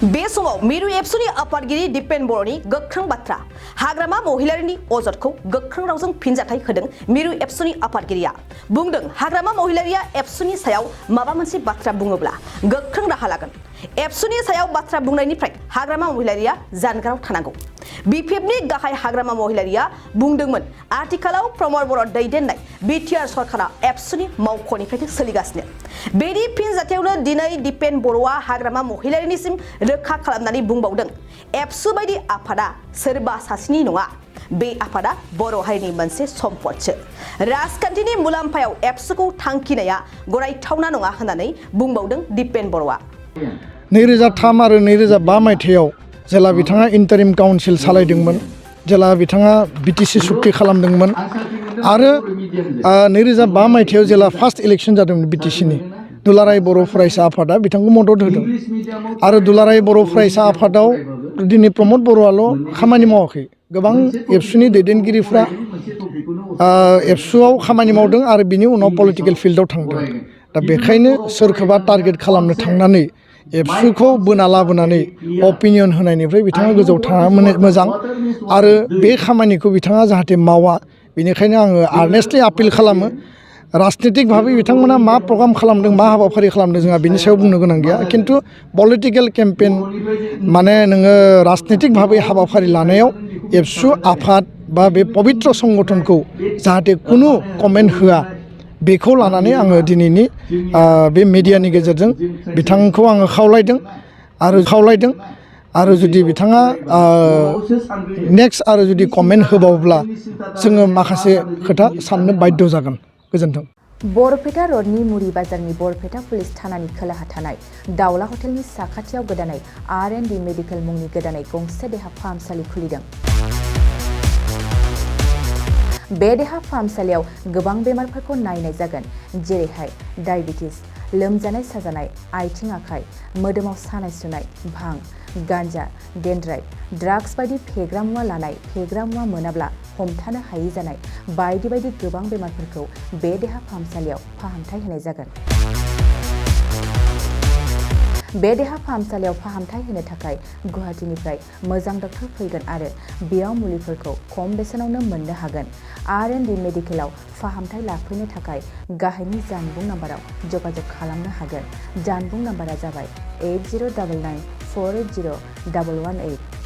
बे समाव मिरु एबसुनि आफादगिरि दिपेन बर'नि गोख्रों बाथ्रा हाग्रामा महिलारिनि अजदखौ गोख्रों रावजों फिनजाथाय होदों मिरु एबसुनि आफादगिरिया बुंदों हाग्रामा महिलारिया एबसुनि सायाव माबा मोनसे बाथ्रा बुङोब्ला गोख्रों राहा लागोन एबसुनि सायाव बाथ्रा बुंनायनिफ्राय हाग्रामा महिलारिया जानगाराव थानांगौ बिपिएफनि गाहाय हाग्रामा महिलारिया बुंदोंमोन आथिखालाव प्रमद बर' दैदेननाय बिटिआर सरकारा एबसुनि मावख'निफ्रायनो सोलिगासिनो बेनि फिनजाथायावनो दिनै दिपेन बर'आ हाग्रामा महिलारिनिसिम रोखा खालामनानै बुंबावदों एबसु बायदि आफादा सोरबा सासेनि नङा बे आफादा बर' हारिनि मोनसे सम्पदसो राजखान्थिनि मुलाम्फायाव एबसुखौ थांखिनाया गनायथावना नङा होननानै बुंबावदों दिपेन बर'आ 2003 आरो 2005 मायथाइयाव जेला बिथाङा इन्टारिम काउन्सिल सालायदोंमोन जेला बिथाङा बिटिसि सुक्ति खालामदोंमोन आरो 2005 मायथाइयाव जेला फार्स्ट इलेक्शन जादोंमोन बिटिसिनि दुलाराय बर' फरायसा आफादा बिथांखौ मदद होदों आरो दुलाराय बर' फरायसा आफादाव दिनै प्रमद बर'आल' खामानि मावाखै गोबां एबसुनि दैदेनगिरिफ्रा एबसुआव खामानि मावदों आरो बिनि उनाव पलिटिकेल फिल्डआव थांदों दा बेखायनो सोरखौबा टारगेट खालामनो थांनानै एबसुखौ बोना लाबोनानै अपिनियन होनायनिफ्राय बिथाङा गोजौआव थाङा मोजां आरो बे खामानिखौ बिथाङा जाहाथे मावा बेनिखायनो आङो आर्नेस्टलि आपिल खालामो राजनितिक भाबै बिथांमोना मा प्रग्राम खालामदों मा हाबाफारि खालामदों जोंहा बिनि सायाव बुंनो गोनां गैया खिन्थु पलिटिकेल केम्पेन माने नोङो राजनितिक भाबै हाबाफारि लानायाव एबसु आफाद बा बे पबित्र संगठनखौ जाहाथे खुनु कमेन्ट होआ बेखौ लानानै आङो दिनैनि बे मिडियानि गेजेरजों बिथांखौ आङो खावलायदों आरो जुदि बिथाङा नेक्स्ट आरो जुदि कमेन्ट होबावब्ला जोङो माखासे खोथा साननो बाध्य जागोन गोजोन्थों बरपेटा रडनि मुरि बाजारनि बरपेटा पुलिस थानानि खोलाहा थानाय दावला हटेलनि साखाथियाव गोदानै R&D मेडिकेल मुंनि गोदानै गंसे देहा फाहामसालि खुलिदों बे देहा फाहामसालियाव गोबां बेमारफोरखौ नायनाय जागोन जेरैहाय डायबिटिस लोमजानाय साजानाय आथिं आखाइ मोदोमाव सानाय सुनाय भां गान्जा डेन्ड्राइट ड्राग्स बायदि फेग्रा मुवा लानाय फेग्रा मुवा मोनाब्ला हमथानो हायै जानाय बायदि बायदि गोबां बेमारफोरखौ बे देहा फाहामसालियाव फाहामथाय होनाय जागोन बे देहा फाहामसालियाव फाहामथाय होनो थाखाय गुवाहाटीनिफ्राय मोजां डक्टर फैगोन आरो बेयाव मुलिफोरखौ खम बेसेनावनो मोननो हागोन R&D मेडिकेलाव फाहामथाय लाफैनो थाखाय गाहायनि जानबुं नाम्बाराव जगाजग खालामनो हागोन जानबुं नाम्बारा जाबाय 8099480118